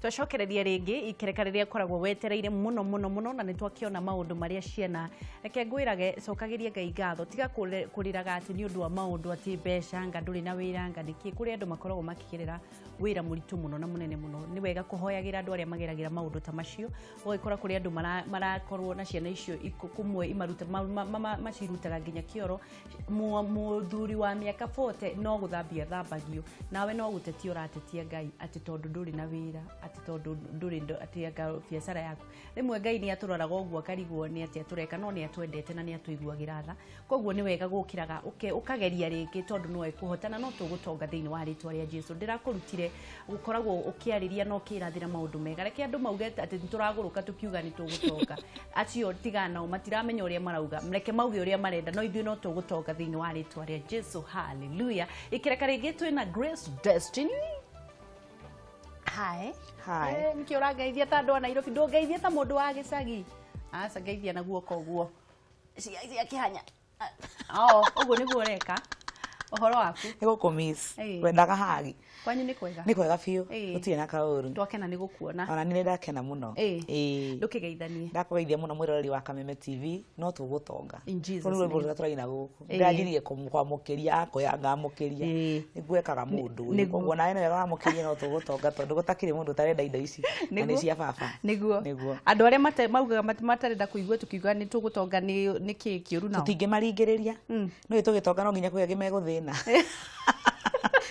Twacokereria rĩngĩ ikereka rĩrĩa koragwo wetereire mũno mũno mũno, na nĩ twakĩona maũndũ marĩa ciana. Reke ngwĩrage, cokagĩria Ngai ngatho, tiga kũrĩraga atĩ nĩ ũndũ wa maũndũ atĩ mbeca nga ndũrĩ na wĩra nga nĩkĩ. Kũrĩ andũ makoragwo makĩgerera wĩra mũritũ mũno na mũnene mũno. Nĩ wega kũhoyagĩra andũ arĩa mageragĩra maũndũ ta macio. Ũgagĩkora kũrĩ andũ marakorwo na ciana icio kũmwe imaruta macirutaga nginya kĩoro. Mũthuri wa mĩaka 40 no gũthambia thambagio, nawe no gũtetia ũratetia Ngai atĩ tondũ ndũrĩ na wĩra, atĩ tondũ ndũrĩ atĩ anga biacara yaku. Rĩmwe Ngai nĩ atũroraga ũguo akarigwo nĩ atĩa tũreka, no nĩ atwendete na nĩ atũiguagĩra tha. Koguo nĩ wega gũkĩraga ũkageria rĩngĩ, tondũ no ĩkũhotana, no tũgũtonga thĩinĩ wa rĩtwa rĩa Jesu. Ndĩrakũrutire gũkoragwo ũkĩarĩria na ũkĩrathĩra maũndũ mega. Reke andũ mauge atĩ nĩtũragũrũka tũkiuga nĩ tũgũtonga, acio tigana nao, matiramenya ũrĩa marauga, reke mauge ũrĩa marenda, no ithuĩ no tũgũtonga thĩinĩ wa rĩtwa rĩa Jesu. Hallelujah. Ikĩreka rĩngĩ twĩna Grace Destiny. Hi. Hi. Nĩkĩo ũrangeithia ta andũ a Nairobi, ndũngeithie ta mũndũ wa gĩcagi. Aca, ngeithia na guoko ũguo cia kĩhanya. Ũguo nĩguo ũreka. Ũhoro waku? Nĩ gũkũ miss. Wendaga hagi. Kwanyu nĩ kwega? Nĩ kwega biũ. Gũtirĩ na kaũru. Twakena nĩ gũkuona. Ona nĩ ndakena mũno. Ndũkĩgeithanie. Ndakũgeithia mũno mwĩroreri wa Kameme TV, no tũgũtonga. In Jesus Rũrũ name. rwĩmbo rũrĩa tũraina gũkũ. Ndĩranjirie kwamũkĩria, akoya ngamũkĩria. Nĩguo ekaga mũndũ ũyũ. Koguo nawe nĩwe wamũkĩria, no tũgũtonga, tondũ gũtakĩrĩ mũndũ ũtarenda indo ici. Na nĩ cia baba. Nĩguo. Nĩguo. Andũ arĩa maugaga matarenda kũigua tũkiuga nĩ tũgũtonga, nĩ kĩĩ kĩũru nao? Tũtingĩmaringĩrĩria. No tũgĩtonga no nginya kũgĩa megũthĩna.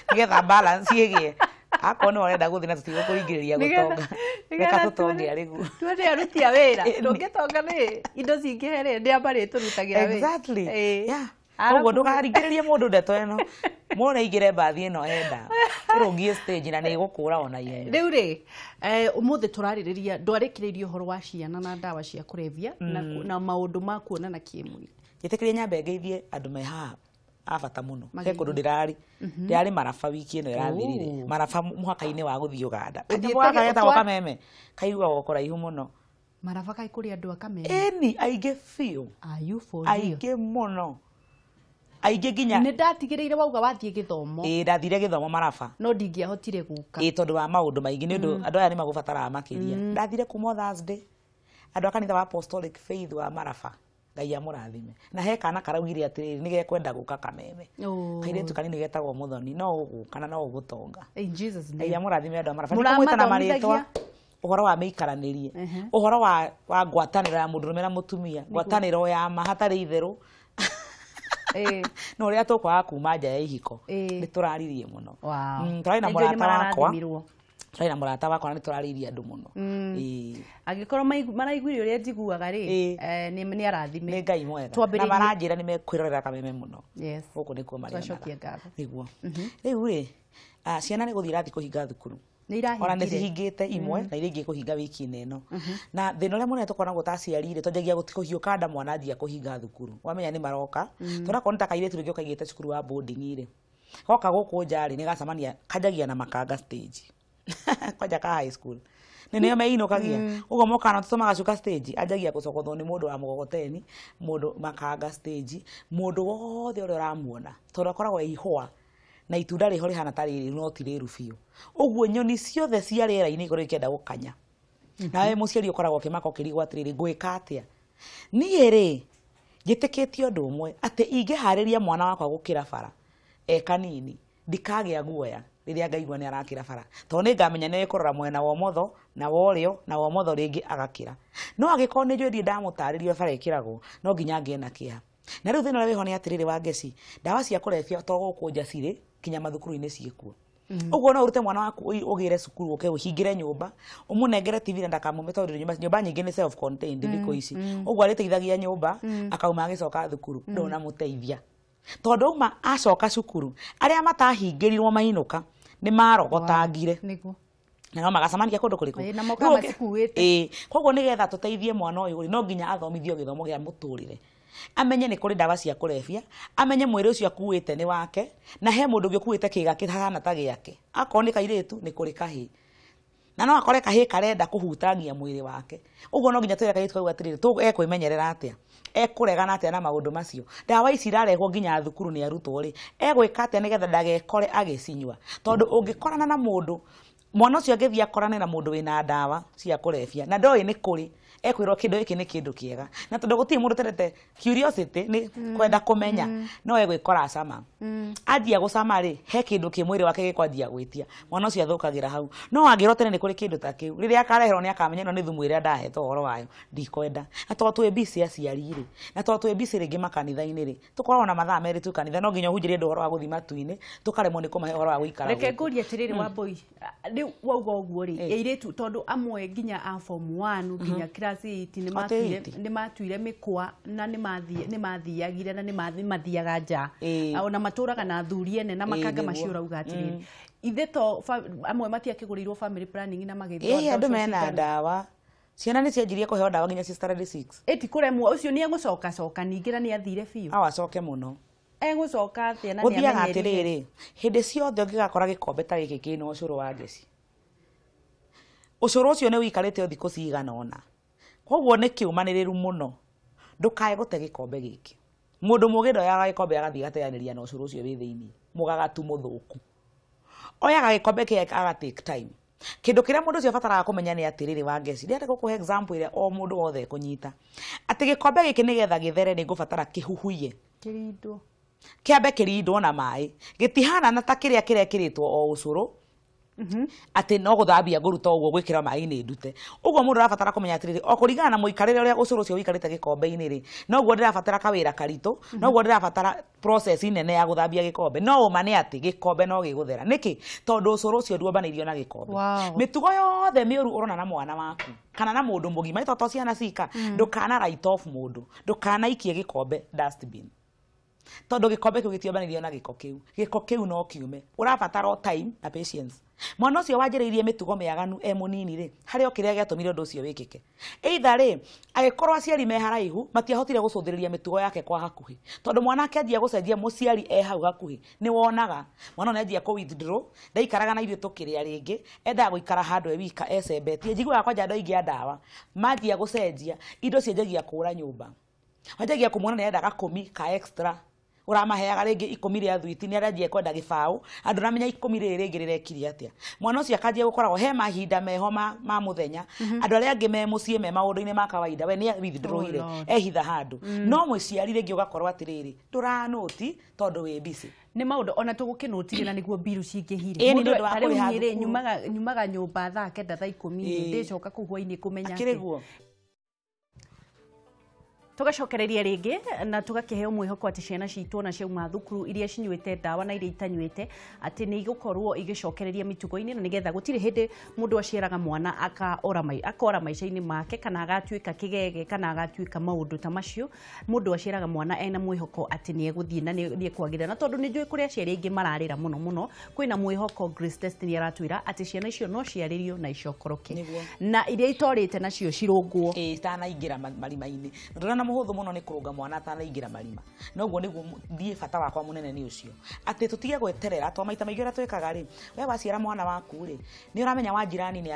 Nĩgetha balance ĩgĩe. Akorwo nĩ ũrenda gũthĩna, tũtigũkũringĩrĩria gũtonga. Reka tũtonge arĩ guo. Tuone aruti a wĩra. Tũngĩtonga nĩ indo cingĩhe rĩ, nĩ amba rĩtũrutagĩra wĩra. Exactly. Yeah. Koguo ndũkaringĩrĩrie mũndũ ndeto ĩno. Mũndũ aingĩre mbathi ĩno enda. Ĩrũngie stage na nĩ ĩgũkũra ona ihenya. Rĩu rĩ, ũmũthĩ tũrarĩrĩria, ndwarĩkĩrĩirie ũhoro wa ciana na ndawa cia kũrebia na maũndũ ma kuonana kĩmwĩrĩ. Njĩtĩkĩrie nyambe ngeithie andũ me haha a bata mũno. He Mageithie. kũndũ ndĩrarĩ Maraba wiki ĩno ĩrathirire. Maraba mũhaka-inĩ wa gũthiĩ Uganda. Ũthiĩte Kanyamũ gaka getagwo Kameme. Kaiguagwo kũraihu mũno. Maraba kaĩ kũrĩ andũ a Kameme? Ĩni, aingĩ biũ. Are you for real? Aingĩ mũno. Aingĩ nginya. Nĩ ndatigĩrĩire wauga wathiĩ gĩthomo. Ĩĩ, ndathire gĩthomo Maraba. No ndingĩahotire gũka. Ĩĩ, tondũ wa maũndũ maingĩ, nĩ ũndũ andũ aya nĩ magũbataraga makĩria. Ndathire kuma Thursday. Andũ a kanitha wa Apostolic Faith wa Maraba. Ngai amũrathime. Na he kana karaugire atĩrĩrĩ, nĩ gekwenda gũka Kameme. Kairĩtu kanini getagwo Mũthoni, no ũgũka na no ũgũtonga. In Jesus Ngai name. amũrathime andũ a Maraba. Nĩkũmwĩta na marĩtwa, ũhoro wa mĩikaranĩrie, ũhoro wa ngwatanĩro ya mũndũrũme na mũtumia, ngwatanĩro ya ma hatarĩ itherũ. Na ũrĩa tũkwaga kuma nja ya ihiko. Nĩ tũraririe mũno. Tũrarĩ na Nĩ njũĩ nĩ mũrata wakwa. mararathimirwo. Tũrarĩ na mũrata wakwa na nĩ tũrarĩirie andũ mũno. Angĩkorwo maraiguire ũrĩa njiguaga rĩ, nĩ arathime. Nĩ Ngai mwega. Twambĩrĩrie. Na maranjĩra nĩ mekwĩrorera Kameme mũno. Gũkũ nĩkuo marĩonaga. Twacokia ngatho. Nĩguo. Rĩu rĩ, ciana nĩ gũthiĩ irathiĩ kũhinga thukuru. Nĩ irahingire. Ona nĩ cihingĩte imwe, na iria ingĩ kũhinga wiki-inĩ ĩno. Na thĩna ũrĩa mũnene tũkoragwo ta aciari rĩ, twanjagia kũhiũka nda mwana anjia kũhinga thukuru. Wamenya nĩ maroka. Tũrakorwo nĩ ta kairĩtu rĩngĩ ũkaigĩte cukuru wa boarding rĩ. Goka gũkũ nja rĩ, nĩ gacemania, kanjagia na makanga stage. Kwanja ka high school. Nĩ nĩo meinũkagia. Ũguo moka na tũtũmaga cuka stage, anjagia gũcogothwo nĩ mũndũ wa mũgogoteni, mũndũ makanga stage, mũndũ wothe ũrĩa ũramuona. Tondũ akoragwo e ihũa na itunda rĩho rĩhana ta rĩrĩ, no ti rĩru biũ. Ũguo nyoni ciothe cia rĩera-inĩ ikorwo ikĩenda gũkanya. Nawe mũciari ũkoragwo ũkĩmaka ũkĩrigwo atĩrĩrĩ, ngwĩka atĩa? Niĩ rĩ, njĩtĩkĩtie ũndũ ũmwe, atĩ ingĩharĩria mwana wakwa gũkĩra bara e kanini, ndikagĩa guoya rĩrĩa ngaigua nĩ arakĩra bara. Tondũ nĩ ngamenya nĩ ekũrora mwena wa ũmotho na wa ũrĩo na wa ũmotho rĩngĩ agakĩra. No angĩkorwo nĩ njũĩ ndirĩ ndamũtarĩria bara ĩkĩragwo, no nginya ngĩe na kĩeha. Na rĩu thĩna ũrĩa wĩho nĩ atĩrĩrĩ wa Ngeci, ndawa cia kũrebia to gũkũ nja cirĩ, nginya mathukuru-inĩ ciĩkuo. Ũguo no ũrute mwana waku ũgĩre cukuru, ũke ũhingĩre nyũmba, ũmũnengere TV na ndakamume, tondũ nyũmba nyingĩ nĩ self contained thikũ ici. Ũguo arĩteithagia nyũmba, akauma agĩcoka thukuru, ndũnamũteithia. Tondũ auma acoka cukuru, arĩa matahingĩrirwo mainũka nĩ marogotangire. Na no magacemania kũndũ kũrĩkũ? Ĩĩ, na moka Rĩu macikuĩte. Ĩĩ, koguo nĩgetha tũteithie mwana ũyũ rĩ, no nginya athomithio gĩthomo gĩa mũtũrĩre. Amenye nĩ kũrĩ ndawa cia kũrebia, amenye mwĩrĩ ũcio akuĩte nĩ wake, na he mũndũ ũngĩ ũkuĩte kĩga kĩhana ta gĩake. Akorwo nĩ kairĩtu, nĩ kũrĩ kahĩĩ. Na no akore kahĩĩ karenda kũhutania mwĩrĩ wake. Ũguo no nginya twĩre kairĩtu kau atĩrĩrĩ, ekwĩmenyerera atĩa? Ekũregana atĩa na maũndũ macio? Ndawa ici irarehwo nginya thukuru nĩ arutwo rĩ, egwĩka atĩa nĩgetha ndagekore agĩcinyua? Tondũ ũngĩkorana na mũndũ Mwana ũcio angĩthiĩ akorane na mũndũ wĩna ndawa cia kũrebia na ndoĩ nĩ kũrĩ, ekwĩrwo kĩndũ gĩkĩ nĩ kĩndũ kĩega, na tondũ gũtirĩ mũndũ ũtendete curiosity nĩ kwenda kũmenya, no egwĩkora acama. Anjia gũcama rĩ, he kĩndũ kĩ mwĩrĩ wake gĩkwanjia gwĩtia, mwana ũcio athũkagĩra hau. No angĩrwo tene nĩ kũrĩ kĩndũ ta kĩu, rĩrĩa akareherwo nĩ akamenya ĩno nĩ thumu ĩrĩa ndahetwo ũhoro wayo, ndikwenda. Na tondũ twĩ busy aciari rĩ, na tondũ twĩ busy rĩngĩ makanitha-inĩ rĩ, tũkoragwo na mathaa merĩ tu kanitha, no nginya ũhunjĩrie andũ ũhoro wa gũthiĩ matu-inĩ, tũkaremwo nĩ kũmahe ũhoro wa gũikara Reke gũkũ. Ngũrie atĩrĩrĩ, Wambui, rĩu wauga ũguo rĩ, airĩtu tondũ amwe nginya a form 1 nginya class 8 nĩ matuire 8. Nĩ matuire mĩkwa na nĩ mathiagire na nĩ mathiaga nja. Ona matũraga na athuri ene na makanga macio. Ũrauga atĩrĩrĩ, ithe to amwe matiakĩgũrĩirwo family planning na magĩthondeka Ĩĩ, andũ mena ndawa, ciana nĩ cianjirie kũheo ndawa nginya ci standard 6. Ĩti kũremwo ũcio nĩ egũcoka coka ningĩ na nĩ athire biũ. Awacoke mũno. Egũcoka atĩa na nĩ Gũthiaga amenyerire? Atĩrĩrĩ, hĩndĩ ciothe ũngĩgakora gĩkombe ta gĩkĩ kĩna ũcũrũ wa ngeci, ũcũrũ ũcio nĩ ũikarĩte o thikũ cigana ũna, koguo nĩ kĩũmanĩrĩru mũno ndũkae gũte gĩkombe gĩkĩ. Mũndũ mũgĩ ndoyaga gĩkombe agathiĩ gateanĩria na ũcũrũ ũcio wĩ thĩiniĩ mũgagatu mũthũku, oyaga gĩkombe kĩa aga take time. Kĩndũ kĩrĩa mũndũ ũcio abataraga kũmenya nĩ atĩrĩrĩ, wa ngeci, ndĩrenda gũkũhe example ĩrĩa o mũndũ wothe ekũnyita, atĩ gĩkombe gĩkĩ nĩgetha gĩthere nĩ ngũbatara kĩhuhuie, Kĩrindwo. Kĩambe kĩrindwo na maĩ, gĩtihanana ta kĩrĩa kĩrekĩrĩtwo o ũcũrũ atĩ no gũthambia ngũruta ũguo gwĩkĩra maĩ-inĩ ndute ũguo. Mũndũ arabatara kũmenya atĩrĩrĩ, o kũringana na mũikarĩre ũrĩa ũcũrũ ũcio ũikarĩte gĩkombe-inĩ rĩ, noguo ndĩrabatara kawĩra karitũ, noguo ndĩrabatara process nene ya gũthambia gĩkombe. No ũma nĩ atĩ gĩkombe no gĩgũthera. Nĩkĩ? Tondũ ũcũrũ ũcio nduombanĩirio na gĩkombe. Mĩtugo yothe mĩũru ũrona na mwana waku kana na mũndũ mũgima, ĩto to ciana cika, ndũkana write off mũndũ, ndũkanaikie gĩkombe dustbin, tondũ gĩkombe kĩu gĩtiombanĩirio na gĩko kĩu. Gĩko kĩu no kiume, ũrabatara o time na patience. Mwana ũcio wanjĩrĩirie mĩtugo mĩaganu e mũnini rĩ, harĩ o kĩrĩa gĩatũmire ũndũ ũcio wĩkĩke. Either rĩ, agĩkorwo aciari me haraihu matiahotire gũcũthĩrĩria mĩtugo yake kwa hakuhĩ, tondũ mwana akĩanjia gũcenjia mũciari e hau hakuhĩ nĩ wonaga mwana ũyũ nĩanjia kũ withdraw, ndaikaraga na ithuĩ tũkĩrĩa rĩngĩ, endaga gũikara handũ e wika ecembetie. Njiguaga kwanja andũ aingĩ a ndawa manjia gũcenjia, indo cianjagia kũra nyũmba, wanjagia kũmuona nĩ arenda gakũmi ka extra, ũramaheaga rĩngĩ ikũmi rĩa thwiti, nĩ aranjia kwenda gĩbaũ, andũ ramenya ikũmi rĩrĩ rĩngĩ rĩrekire atĩa. Mwana ũcio akanjia gũkoragwo he mahinda meho ma mũthenya andũ arĩa angĩ me mũciĩ me maũndũ-inĩ ma kawaida, we nĩ withdrawire. Oh, Lord. Ehitha handũ, no mũciari rĩngĩ ũgakorwo atĩrĩrĩ, ndũranũti tondũ wĩ busy. Nĩ maũndũ ona tũgũkĩnũtire na nĩguo mbiru cingĩhire. Ĩĩ, nĩ ũndũ wa Ta rĩu kũrĩha niĩ rĩ, thukuru. nyumaga nyũmba thaa 9, thaa 10 rĩ, ndĩcoka kũu hwainĩ kũmenya Akĩrĩ atĩ guo. Tugacokereria rĩngĩ na tũgakĩheo mwĩhoko atĩ ciana citũ ona ciauma thukuru, iria cinyuĩte ndawa na iria itanyuĩte, atĩ nĩ igũkorwo igĩcokereria mĩtugo-inĩ, na nĩgetha gũtirĩ hĩndĩ mũndũ aciaraga mwana akora akora maica-inĩ make kana agatuĩka kĩgege kana agatuĩka maũndũ ta macio. Mũndũ aciaraga mwana ena mwĩhoko atĩ nĩ egũthiĩ na nĩ ekwagĩrĩra, na tondũ nĩ njũĩ kũrĩ aciari aingĩ mararĩra mũno mũno, kwĩna mwĩhoko. Grace Destiny aratwĩra atĩ ciana icio no ciarĩrio na icokoroke Nĩguo. na iria itorĩte nacio cirũngwo. Ĩĩ, itanaingĩra marima-inĩ. Na ndũrona mũhũthũ mũno nĩ kũrũnga mwana atanaingĩra marima. Noguo nĩguo thiĩ bata wakwa mũnene nĩ ũcio, atĩ tũtige gweterera to maita maingĩ ũrĩa twĩkaga rĩ, we waciara mwana waku rĩ, nĩ ũramenya wa jirani nĩ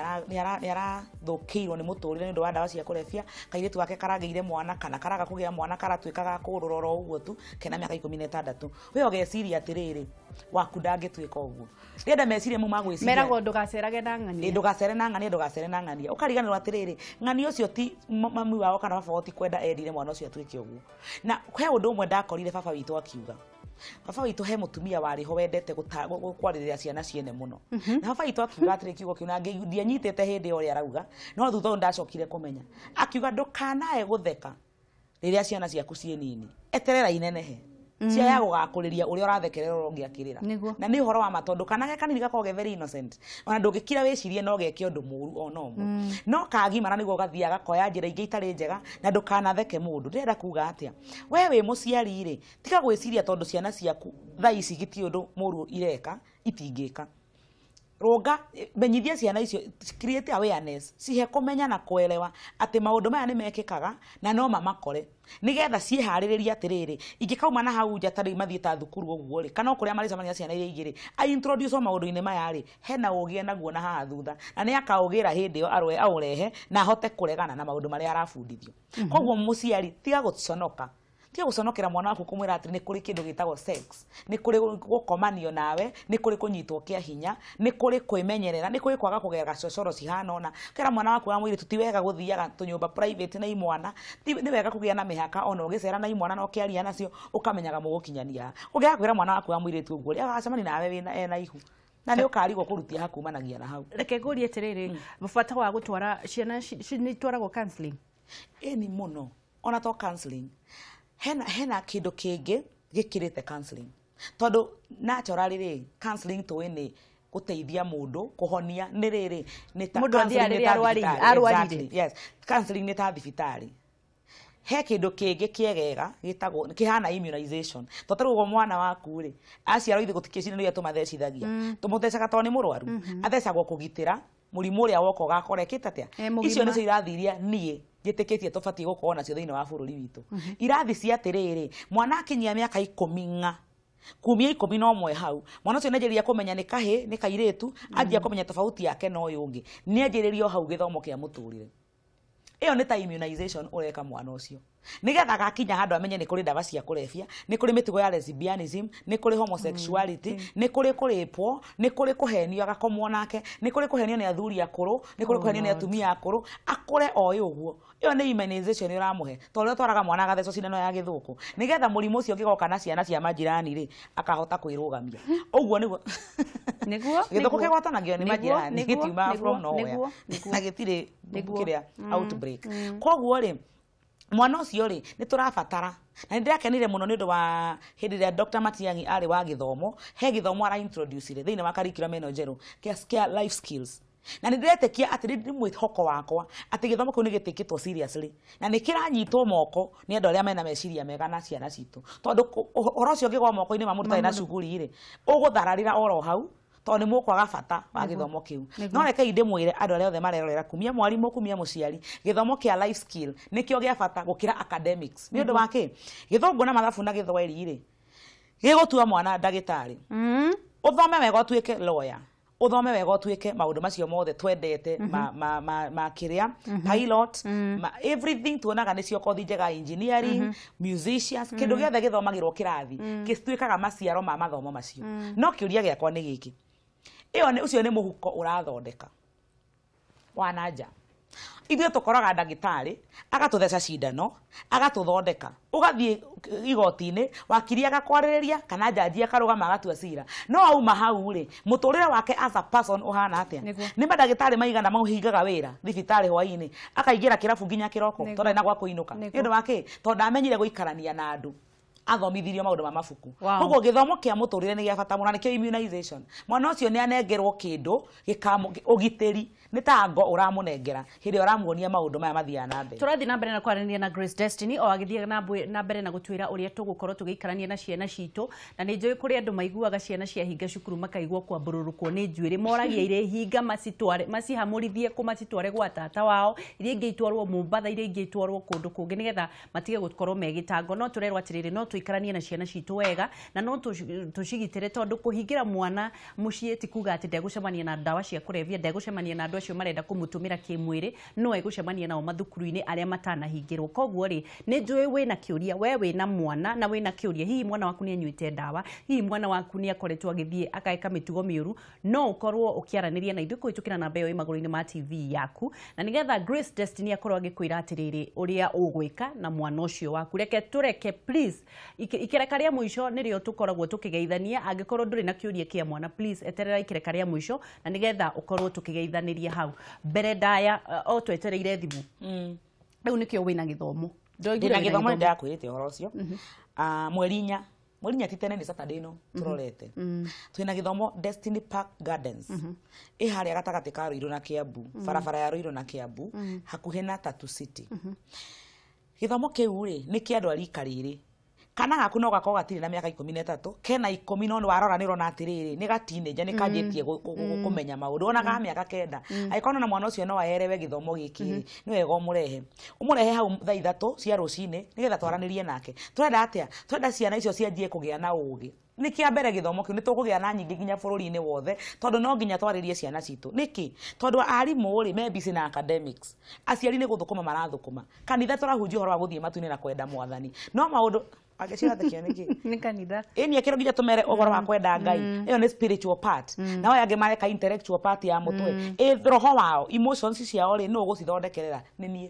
arathũkĩirwo nĩ mũtũrĩre nĩ ũndũ wa ndawa cia kũrebia, kairĩtu gake karagĩire mwana kana karaga kũgĩa mwana, karatuĩka ga kũũrũra oro ũguo tu kena mĩaka 16, we ũgeciria atĩrĩrĩ, waku ndangĩtuĩka ũguo. Ndĩrenda meciria mau ma gwĩciria Meragwo ndũgacerage na ng'ania. Ĩ, ndũgacere na ng'ania, ndũgacere na ng'ania, ũkariganĩrwo atĩrĩrĩ, ng'ania ũcio ti mami wao kana baba wao ti kwenda endire mwana ũcio atuĩke ũguo. Na he ũndũ ũmwe ndakorire baba witũ akiuga, baba witũ he mũtumia warĩ ho wendete kwarĩrĩra ciana ciene mũno, na baba witũ akiuga atĩrĩ, kiugo kĩu na ndianyitĩte hĩndĩ ĩyo ũrĩa arauga, no thutha ũyũ ndacokire kũmenya, akiuga ndũkanae gũtheka rĩrĩa ciana ciaku ciĩ nini, eterera inenehe, ciaya gũgakũrĩria ũrĩa ũrathekerera ũrĩa ũngĩ akĩrĩra. Na nĩ ũhoro wa ma, tondũ kana ge kanini gakoragwo ge very innocent, ona ndũngĩkira wĩcirie no geke ũndũ mũru ona ũmwe, no kagimara nĩguo gathiaga gakoya njĩra ingĩ itarĩ njega. Na ndũkanatheke mũndũ. Ndĩrenda kuga atĩa? We wĩ mũciari rĩ, tiga gwĩciria tondũ ciana ciaku thaa ici gĩtirĩ ũndũ mũru ireka itingĩka. Rũnga, menyithia ciana icio, create awareness, cihe kũmenya na kuelewa atĩ maũndũ maya nĩ mekĩkaga na no mamakore, nĩgetha ciĩharĩrĩrie atĩrĩrĩ, ingĩkauma na hau nja ta rĩu mathiĩ ta thukuru ũguo rĩ, kana o kũrĩa marĩcemania na ciana iria ingĩ rĩ, a introduce maũndũ-inĩ maya rĩ, hena ũgĩ naguo na haha thutha, na nĩ akaũgĩra hĩndĩ ĩyo arwe aũrehe na ahote kũregana na maũndũ marĩa arabundithio. Koguo mũciari, tiga gũconoka. Tiga gũconokera mwana waku kũmwĩra atĩ nĩ kũrĩ kĩndũ gĩtagwo sex, nĩ kũrĩ gũkomanio nawe, nĩ kũrĩ kũnyitwo kĩa hinya, nĩ kũrĩ kwĩmenyerera, nĩ kũrĩ kwaga kũgera cocoro cihana ũna. Kera mwana waku wa mũirĩtu ti wega gũthiaga tũnyũmba private na imwana, nĩ wega kũgĩa na mĩhaka ona ũgĩcera na imwana na ũkĩaria nacio ũkamenyaga mũgũkinyania. Ũngĩaga kwĩra mwana waku wa mũirĩtu ũguo rĩ, agacemania nawe wĩna ena ihu na nĩ ũkarigwo kũrutia hakumanagia na hau. Reke ngũrie atĩrĩrĩ, bata wa gũtwara ciana nĩ itwaragwo counseling? Ĩni mũno, ona to counseling. Hena kĩndũ kĩngĩ gĩkĩrĩte counseling. Tondũ naturally rĩ, counseling tũĩ nĩ gũteithia mũndũ kũhonia nĩ rĩrĩ nĩ ta Mũndũ athiaga counseling nĩ rĩrĩa ta arwarire, thibitarĩ. arwarire. Exactly, yes. Counseling nĩ ta thibitarĩ. He kĩndũ kĩngĩ kĩegega gĩtagwo kĩhana immunization. To tarĩu ũguo mwana waku rĩ, aciarwo ithuĩ gũtikĩ cindano iria tũmathecithagia. Tũmũthecaga tondũ nĩ mũrwaru. Athecagwo kũgitĩra mũrimũ ũrĩa woka ũgakora ĩkĩte atĩa. E mũgima. Icio nĩcio irathi iria niĩ njĩtĩkĩtie tũbatiĩ gũkorwo nacio thĩinĩ wa bũrũri witũ. Irathi cia atĩrĩrĩ, mwana akinyia mĩaka 10 ng'a, kumia 11 hau, mwana ũcio nĩanjĩrĩria kũmenya nĩ kahĩ, nĩ kairĩtu, anjia kũmenya tofauti yake na ũyũ ũngĩ. Nĩanjĩrĩrio hau gĩthomo kĩa mũtũrĩre. Ĩyo nĩ ta immunization ũreka mwana ũcio. Nĩgetha agakinya handũ amenye nĩ kũrĩ ndawa cia kũrebia, nĩ kũrĩ mĩtugo ya lesbianism, nĩ kũrĩ homosexuality, nĩ kũrĩ kũrĩpwo, nĩ kũrĩ kũhenio agakomwo nake, nĩ kũrĩ kũhenio nĩ athuri akũrũ, nĩ kũrĩ kũhenio nĩ atumia akũrũ, akũre oĩ ũguo. Ĩyo nĩ immunization ũramũhe. Ta ũrĩa ũtwaraga mwana agathecwo cindano ya gĩthũkũ. Nĩgetha mũrimũ ũcio ũngĩgoka na ciana cia majirani rĩ, akahota kwĩrũgamia. Ũguo nĩguo. Nĩguo, Gĩthũkũ nĩguo. kĩgwatanagio nĩ Nĩguo, majirani, nĩguo, gĩtiumaga from nĩguo, nowhere. nĩguo, nĩguo. Na gĩtirĩ Nĩguo. kĩrĩa outbreak. Koguo rĩ, mwana ũcio rĩ, nĩ tũrabatara. Na nĩ ndĩrakenire mũno nĩ ũndũ wa hĩndĩ ĩrĩa Dr. Matiang'i arĩ wa gĩthomo, he gĩthomo ara introduce-ire thĩinĩ wa curriculum ĩno njerũ, kĩa life skills. Na nĩ ndĩretĩkia atĩ nĩ mwĩhoko wakwa atĩ gĩthomo kĩu nĩ gĩtĩkĩtwo seriously na nĩ kĩranyitwo moko nĩ andũ arĩa mena meciria mega na ciana citũ. Tondũ ũhoro ũcio ũngĩgwa moko-inĩ ma mũndũ ũtarĩ na cuguri rĩ, ũgũthararĩra oro hau tondũ nĩ mũkwaga bata wa gĩthomo kĩu. No rekei ndĩmwĩre andũ arĩa othe marerorera, kumia mwarimũ, kumia mũciari, gĩthomo kĩa life skill nĩkĩo gĩa bata gũkĩra academics. Nĩ ũndũ wa kĩ? Gĩthũngũ na mathabu na gĩthweri rĩ, gĩgũtua mwana ndagĩtarĩ. Ũthome wega ũtuĩke lawyer. Ũthome wega ũtuĩke maũndũ macio mothe twendete ma kĩrĩa, pilot, ma everything tuonaga nĩcio kothi njega, engineering, musicians, kĩndũ gĩothe gĩthomagĩrwo kĩrathi, gĩtuĩkaga maciaro ma mathomo macio. No kĩũria gĩakwa nĩ gĩkĩ. Ĩyo nĩ ũcio nĩ mũhuko ũrathondeka wa na nja. Ithuĩ tũkoraga ndagĩtarĩ agatũtheca cindano, agatũthondeka, ũgathiĩ igoti-inĩ, wakiri agakwarĩrĩria kana njanji akarũgama agatua cira. No auma hau rĩ, mũtũrĩre wake as a person ũhana atĩa? Nĩguo. Nĩ mandagĩtarĩ maigana mahingaga wĩra thibitarĩ hwaĩ-inĩ, akaingĩra kĩrabu nginya kĩroko, Nĩguo. tondũ ndarĩ na gwa kũinũka. Nĩguo. Nĩ ũndũ wa kĩ? Tondũ ndamenyire gũikarania na andũ. Athomithirio maũndũ ma mabuku. Wow. Koguo gĩthomo kĩa mũtũrĩre nĩ gĩa bata mũno, na nĩkĩo immunization. Mwana ũcio nĩ anengerwo kĩndũ ũgitĩri, nĩ ta ngo ũramũnengera hĩndĩ ĩrĩa ũramuonia maũndũ maya mathiaga na mbere. Tũrathiĩ na mbere na kwaranĩria na Grace Destiny o agĩthiĩ na mbere na gũtwĩra ũrĩa tũgũkorwo tũgĩikarania na ciana citũ, na nĩ njũĩ kũrĩ andũ maiguaga ciana ciahinga cukuru makaigua kwambũrũrũkwo nĩ njuĩrĩ, moragia irĩ hinga macitware, macihamũrithie kũ, macitware gwa tata wao, iria ingĩ itwarwo Mombatha, iria ingĩ itwarwo kũndũ kũngĩ nĩgetha matige gũkorwo me gĩtango. No tũrerwo atĩrĩrĩ, no tũikaranie na ciana citũ wega na no tũcigitĩre, tondũ kũhingĩra mwana mũciĩ ti kuga atĩ ndegũcemania na ndawa cia kũrebia, ndegũcemania na andũ acio marenda kũmũtũmĩra kĩmwĩrĩ, no egũcemania nao mathukuru-inĩ arĩa matanahingĩrwo. Koguo rĩ, nĩ njũĩ wĩna kĩũria, we wĩna mwana na wĩna kĩũria, hihi mwana waku nĩ anyuĩte ndawa, hihi mwana waku nĩ akoretwo agĩthiĩ akaeka mĩtugo mĩũru, no ũkorwo ũkĩaranĩria na ithuĩ kũhĩtũkĩra namba ĩyo ĩ magũrũ-inĩ ma TV yaku, na nĩgetha Grace Destiny akorwo agĩkwĩra atĩrĩrĩ ũrĩa ũgwĩka na mwana ũcio waku. Reke tũreke please, ikereka rĩa mũico nĩrĩo tũkoragwo tũkĩgeithania. Angĩkorwo ndũrĩ na kĩũria kĩa mwana, please eterera ikereka rĩa mũico na nĩgetha ũkorwo tũkĩgeithanĩria hau mbere ndaya, o twetereire thimũ. Rĩu nĩkĩo wĩna gĩthomo. Ndoigire Ndĩna wĩna gĩthomo, gĩthomo. nĩ ndakwĩrĩte ũhoro ũcio. Mweri inya ti tene, nĩ Saturday ĩno tũrorete. Twĩna gĩthomo Destiny Park Gardens. Ĩ harĩa gatagatĩ ka Ruiru na Kiambu, barabara ya Ruiru na Kiambu, hakuhĩ na Tatu City. Gĩthomo kĩu rĩ, nĩ kĩa andũ a rika rĩrĩ. Kana gaku no gakorwo gatirĩ na mĩaka 13, kena 10 no warora nĩ ũrona atĩrĩrĩ nĩ gatinĩnja nĩ kanjĩtie kũmenya maũndũ ona ga mĩaka 9. Angĩkorwo na mwana ũcio no aerewe gĩthomo gĩkĩ nĩ wega ũmũrehe. Ũmũrehe hau thaa 3 cia rũcinĩ nĩgetha twaranĩrie nake. Tũrenda atĩa? Tũrenda ciana icio cianjie kũgĩa na ũgĩ. Nĩ kĩa mbere gĩthomo kĩu nĩ tũkũgĩa na nyingĩ nginya bũrũri-inĩ wothe tondũ no nginya twarĩrie ciana citũ. Nĩkĩ? Tondũ arimũ rĩ me busy na academics, aciari nĩ gũthũkũma marathũkũma, kanitha tũrahunjia ũhoro wa gũthiĩ matu-inĩ na kwenda mwathani, no maũndũ angĩcirathekio nĩkĩ? Nĩ kanitha. Ĩni akĩrwo nginya tũmere ũhoro wa kwenda Ngai, ĩyo nĩ spiritual part, nao aya angĩ mareka intellectual part ya mũtwe. Ĩ roho wao, emotions ciao rĩ, nũ ũgũcithondekerera? Nĩ niĩ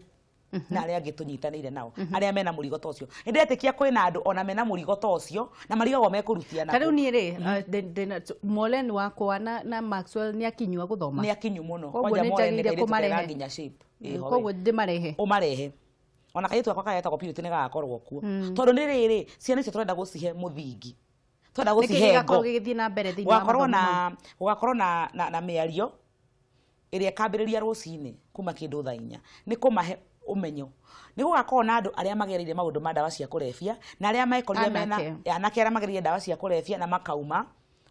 na arĩa angĩ tũnyitanĩire nao arĩa mena mũrigo ta ũcio. Nĩ ndetĩkia kwĩna andũ ona mena mũrigo ta ũcio na marigagwo mekũrutia Ta rĩu niĩ rĩ, Molen wakwa na Maxwell nĩ akinyua gũthoma. Nĩ akinyu mũno. Koguo nĩ njagĩrĩire kũmarehe. Nginya shape. Koguo ndĩmarehe. Ũmarehe. Ona kairĩtu gakwa karĩa getagwo Purity nĩ gagakorwo kuo. Tondũ nĩ rĩrĩ, ciana icio tũrenda gũcihe mũthingi. Tũrenda gũcihe ngo. Nĩkĩ gĩgakorwo gĩgĩthiĩ na mbere thĩinĩ wa mathomo mau? Gũgakorwo na mĩario ĩrĩa ĩkambĩrĩria rũcinĩ kuma kĩndũ thaa 4 nĩ kũmahe ũmenyo. Nĩ gũgakorwo na andũ arĩa magereire maũndũ ma ndawa cia kũrebia na arĩa mekorire mena anake arĩa magereire ndawa cia kũrebia na makauma,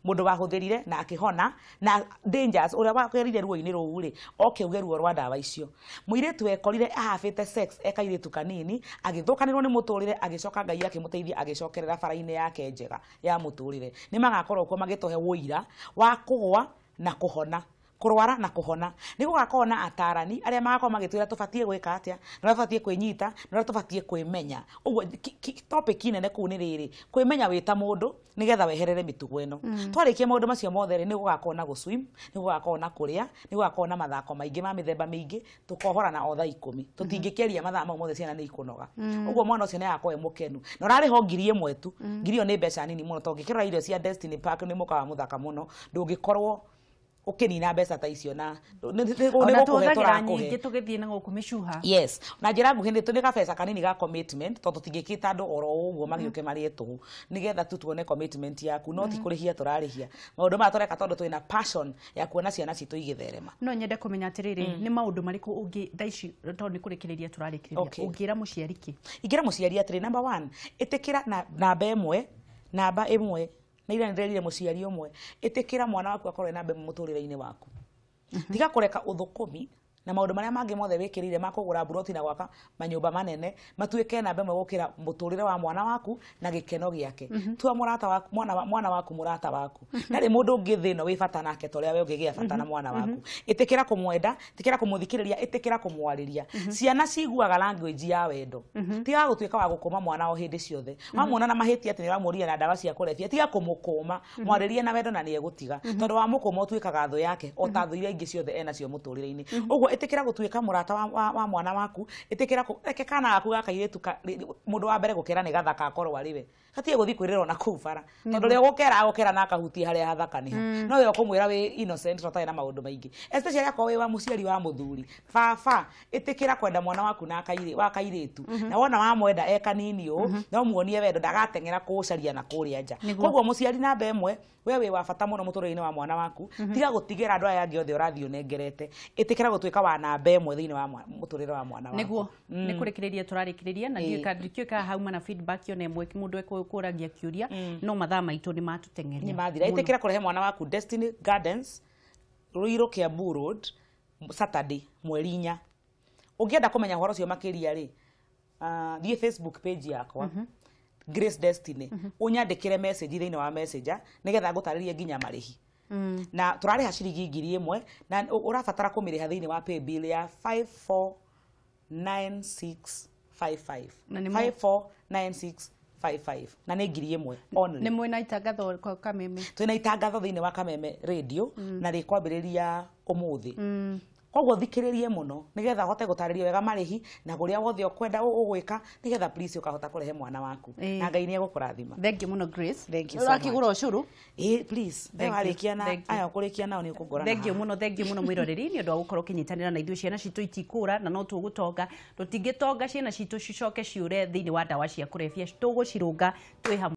mũndũ wahũthĩrire na akĩhona, na dangers ũrĩa wagereire ruo-inĩ rũu rĩ oke uge ruo rwa ndawa icio. Mũirĩtu ekorire ahabĩte sex e kairĩtu kanini, agĩthũkanĩrwo nĩ mũtũrĩre, agĩcoka Ngai akĩmũteithia agĩcokerera bara-inĩ yake njega ya mũtũrĩre. Nĩ magakorwo kuo magĩtũhe ũira wa kũgũa na kũhona, kũrwara na kũhona. Nĩ gũgakorwo na atarani arĩa magakorwo magĩtwĩra tũbatiĩ gwĩka atĩa, na ũrĩa tũbatiĩ kwĩnyita, na ũrĩa tũbatiĩ kwĩmenya. Ũguo topic nene kũu nĩ rĩrĩ, kwĩmenya wĩ ta mũndũ nĩgetha weherere mĩtugo ĩno. Twarĩkia maũndũ macio mothe rĩ, nĩ gũgakorwo na gũswim, nĩ gũgakorwo na kũrĩa, nĩ gũgakorwo na mathako maingĩ ma mĩthemba mĩingĩ, tũkohorana o thaa 10. Tũtingĩkĩaria mathaa mau mothe, ciana nĩ ikũnoga. Ũguo mwana ũcio nĩ agakorwo e mũkenu. Na ũrarĩha 1,000 tu. 1,000 ĩyo nĩ mbeca nini mũno, tondũ ũngĩkĩrora irio cia Destiny Park nĩ mũkawa mũthaka mũno, ndũngĩkorwo ũkĩnina mbeca ta icio na nĩ gũkũhe tũrakũhe. Nyingĩ tũgĩthiĩ na gũkũ mĩcuha. Yes, na njĩra nguhĩ nĩ gabeca kanini ga commitment, tondũ tũtingĩkĩta andũ oro ũguo magĩũke marĩe tũhũ, nĩgetha tu tuone commitment yaku, no ti kũrĩhia tũrarĩhia. Maũndũ maya tũreka tondũ twĩna passion ya kuona ciana citũ igĩtherema. No nyende kũmenya atĩrĩrĩ, nĩ maũndũ marĩkũ ũngĩ thaa ici, tondũ nĩ kũrĩkĩrĩria tũrarĩkĩrĩria, ũngĩra mũciari kĩ? Ingĩra mũciari atĩrĩ, number 1, ĩtĩkĩra namba ĩmwe na ira nĩndĩrerire mũciari ũmwe, ĩtĩkĩra mwana waku akorwo ena namba ĩmwe mũtũrĩre-inĩ waku. Tiga kũreka ũthũkũmi na maũndũ marĩa mangĩ mothe wĩkĩrĩire ma kũgũra mburoti na gwaka manyũmba manene matuĩke namba ĩmwe gũkĩra mũtũrĩre wa mwana waku na gĩkeno gĩake. Tua mũrata waku, mwana waku mũrata waku. Ndarĩ mũndũ ũngĩ thĩ ĩno wĩ bata nake ta ũrĩa we ũngĩgĩa bata na mwana waku. Ĩtĩkĩra kũmwenda, ĩtĩkĩra kũmũthikĩrĩria, ĩtĩkĩra kũmwarĩria. Ciana ciguaga language ya wendo. Tiga gũtuĩka wa gũkũma mwana o hĩndĩ ciothe. Wamuona na mahĩtia atĩ nĩũramũria na ndawa cia kũrebia, tiga kũmũkũma, mwarĩrie na wendo na nĩegũtiga. Tondũ wamũkũma ũtuĩkaga thũ yake o ta thũ iria ingĩ ciothe enacio mũtũrĩre-inĩ. Ũguo ĩtĩkĩra gũtuĩka mũrata wa mwana waku, ĩtĩkĩra reke kana gaku ga kairĩtu mũndũ wa mbere gũkera nĩ gathaka akorwo arĩ we. Gatige gũthiĩ kwĩrĩra ona kũu bara. Tondũ rĩrĩa ũgũkera agũkera na akahutia harĩa hathaka nĩ ha. No we ũkũmwĩra wĩ innocent na ũtarĩ na maũndũ maingĩ. Especially akorwo wĩ wa mũciari wa mũthuri. Baba, ĩtĩkĩra kwenda mwana waku na wa kairĩtu. Na wona wamwenda e kanini ũũ, no muonie wendo ndagateng'era kũũcaria na kũrĩa nja. Koguo mũciari namba ĩmwe, we wĩ wa bata mũno mũtũrĩre-inĩ wa mwana waku. Tiga gũtigĩra andũ aya angĩ othe ũrathiĩ ũnengerete. Ĩtĩkĩra gũtuĩka wa namba ĩmwe thĩinĩ wa mũtũrĩre wa mwana waku. Nĩguo, nĩ kũrĩkĩrĩria tũrarĩkĩrĩria na ndikĩũĩ kana hauma na feedback yona ĩmwe mũndũ ekũragia kĩũria, no mathaa maitũ nĩ matũteng'eria. Nĩ mathira. Ĩtĩkĩra kũrehe mwana waku Destiny Gardens, Ruiru Kiambu Road, Saturday mweri 4. Ũngĩenda kũmenya ũhoro ũcio makĩria rĩ, thiĩ Facebook page yakwa, Grace Destiny, ũnyandĩkĩre message thĩinĩ wa Messenger nĩgetha ngũtarĩrie nginya marĩhi. Na tũrarĩha ciringi 1,000 na ũrabatara kũmĩrĩha thĩinĩ wa paybill ya 549655. 549655 na nĩ 1,000 only. Nĩ mwĩna itangatho kwa Kameme? Twĩna itangatho thĩinĩ wa Kameme Radio na rĩkwambĩrĩria ũmũthĩ. Koguo thikĩrĩrie mũno nĩgetha ũhote gũtarĩrio wega marĩhi na kũrĩa wothe ũkwenda ũgwĩka nĩgetha please ũkahota kũrehe mwana waku. Na Ngai nĩ egũkũrathima. Thank you mũno Grace. Thank you so much. Ũrakĩgũra ũcũrũ? Ĩĩ please. Warĩkia na aya ũkũrĩkia nao nĩ ũkũngora. Thank you mũno, thank you mũno mwĩroreri nĩ ũndũ wa gũkorwo ũkĩnyitanĩra na ithuĩ. Ciana citũ itikũra na no tũgũtonga. Tũtingĩtonga ciana citũ cicoke ciũre thĩinĩ wa ndawa cia kũrebia, tũgũcirũnga twĩ hamwe.